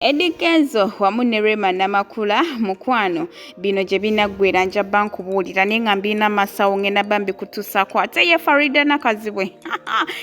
Eddy Kenzo wamu ne Rema Namakula mukwano bino gye binaggwera nja bba nkubuulira naye nga mbirina masawo ngenda bba mbikutuusaako ate ye Farida Nakazibwe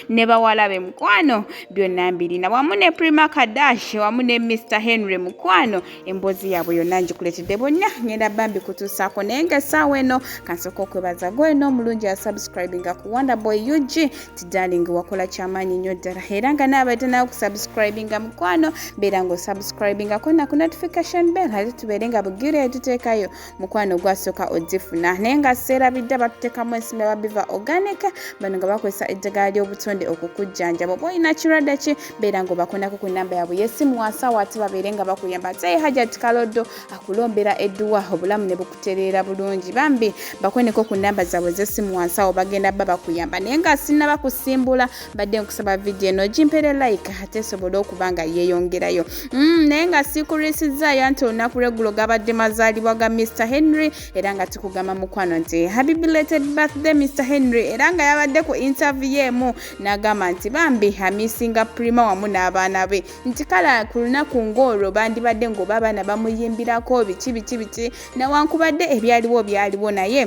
ne bawala be mukwano byonna mbirina wamu ne Prima Kadash wamu ne Mr Henry mukwano emboozi yaabwe yonna ngikuleetedde bonna ngenda bba mbikutuusaako naye nga essaawa eno kansooka okwebaza gweno omulungi asubscribinga ku Wonder Boy UG ti darling wakola kyamaanyi nnyo ddala era nga naabadde nawe kusubscribinga mukwano beera nga osubscribingako na ku notification bell ate tubeere nga bugiro etuteekayo mukwano gwasooka ogifuna naye nga seerabidde batuteekamu ensimbi aba biva organic bano nga bakozesa eddagala ly'obutonde okukujjanjaba oba olina kirwadde ki beera nga obakonako ku namba yaabwe yesimu wansi awo ate babeere nga bakuyamba ate hajat kaloddo akulombera edduwa obulamu ne bukutereera bulungi bambi bakweneko ku namba zaabwe z'essimu wansi awo bagenda bba bakuyamba naye nga sinnaba kusimbula mbadde nkusaba vidiyo eno ogimpere like ate esobole okuba nga yeeyongerayo mm, naye nga sikulwisizaayo nti olunaku lweggulo gabadde mazaalibwa ga Mr Henry era nga tukugamba mukwano nti happy belated birthday Mr Henry era nga yabadde ku interview emu n'agamba nti bambi amisinga Prima wamu n'abaana be nti kale ku lunaku ng'olwo bandibadde ng'oba abaana bamuyimbirako biki biki biki newankubadde ebyaliwo byaliwo naye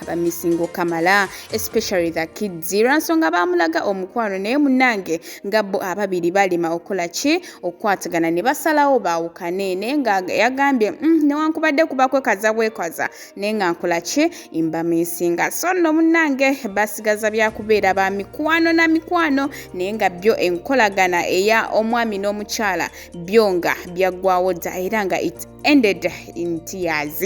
abamisinga okamala especially the kids lwansonga bamulaga omukwano naye munange nga bo ababiri balema okukola ki okukwatagana ne basalawo baawukane naye nga yagambye mm, newankubadde kuba kwekaza bwekaza naye nga nkola ki mbamisinga so nno munnange basigaza byakubeera ba mikwano na mikwano naye nga byo enkolagana eya omwami n'omukyala byo nga byaggwawo dda era nga it ended in tears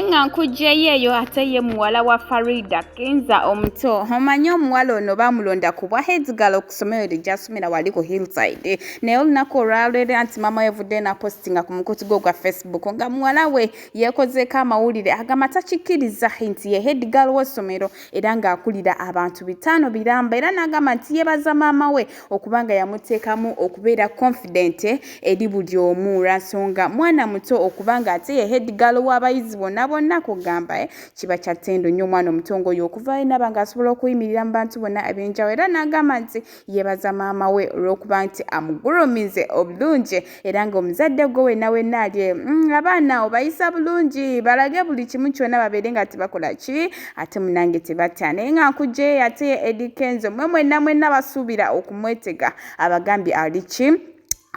nga nkugyeyo eyo ate ye muwala wa Farida Kenza omuto omanyi omuwala ono bamulonda ku bwa headgirl okusomero lye gyasomera wali ku Hillside naye olunaku olwaleero anti maama we evuddeyo napostinga ku mukutu gwe ogwa Facebook nga muwala we yeekozeeko amawulire agamba takikkiriza nti ye head girl w'essomero era ng'akulira abantu bitaano biramba era n'agamba nti yeebaza maama we okuba nga yamuteekamu okubeera confident eri buli omu lwansonga mwana muto okuba nga ate ye head girl w'abayizi bonna bonna kugamba eh, kiba kya ttendo nnyo omwana omuto ng'oyo okuvaayo naba ng'asobola okuyimirira mu bantu bonna ab'enjawulo era n'agamba nti yeebaza maama we olw'okuba nti amugulumize obulungi era ng'omuzadde gwe wenna wenna ali mm, abaana obayisa bulungi balage buli kimu kyonna babeere nga tebakola ki ate munange tebatya naye nga nkugyeyo ate ye Eddy Kenzo mwe mwenna mwenna basuubira okumwetega abagambye ali ki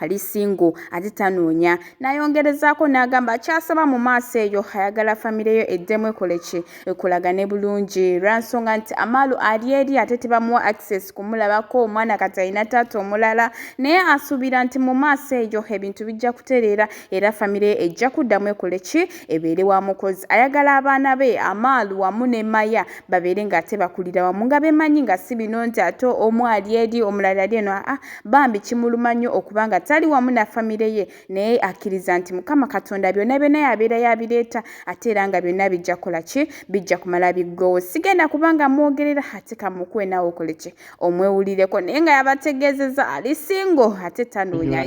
ali single ate tanoonya n'ayongerezaako n'agamba akyasaba mu maaso eyo ayagala famire yo eddemu ekole ki ekolagane bulungi lwansonga nti amaalu ali eri ate tebamuwa access kumulabako omwana kati alina taata omulala naye asuubira nti mu maaso eyo ebintu bijja kutereera era famire ye ejja kuddamu ekole ki ebeere wa mukozi ayagala abaana be amaalu wamu ne maya babeere ng'ate bakulira wamu nga bemanyi nga si bino nti ate omu ali eri omulala ali eno aa bambi kimuluma nnyo okuba nga tali wamu na famire ye naye akkiriza nti mukama katonda byonna byonna yabeera yabireeta ate era nga byonna bijja kukola ki bijja kumala biggwewo sigenda kubanga mwogerera ate kamukuwe naawe okole ki omwewulireko naye nga yabategeezeza ali singo ate tanoonya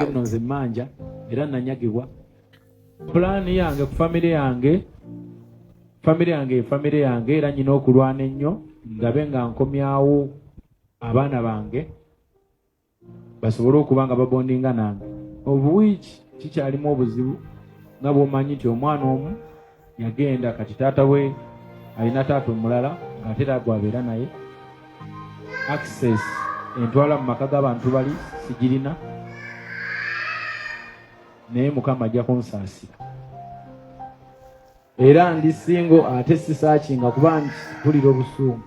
nno nze manja era nanyagibwa pulaani yange ku famire yange famire yange famire yange era nyina okulwana ennyo ndabe nga nkomyawo abaana bange basobole okuba nga babondinga nange obuwiiki kikyalimu obuzibu nga bwomanyi nti omwana omu yagenda kati taata we alina taata omulala ng'ate era gwabeera naye access entwala mu maka g'abantu bali sigirina naye mukama ajja kunsaasira era ndi singo ate sisaakinga kuba mpulira obusungu.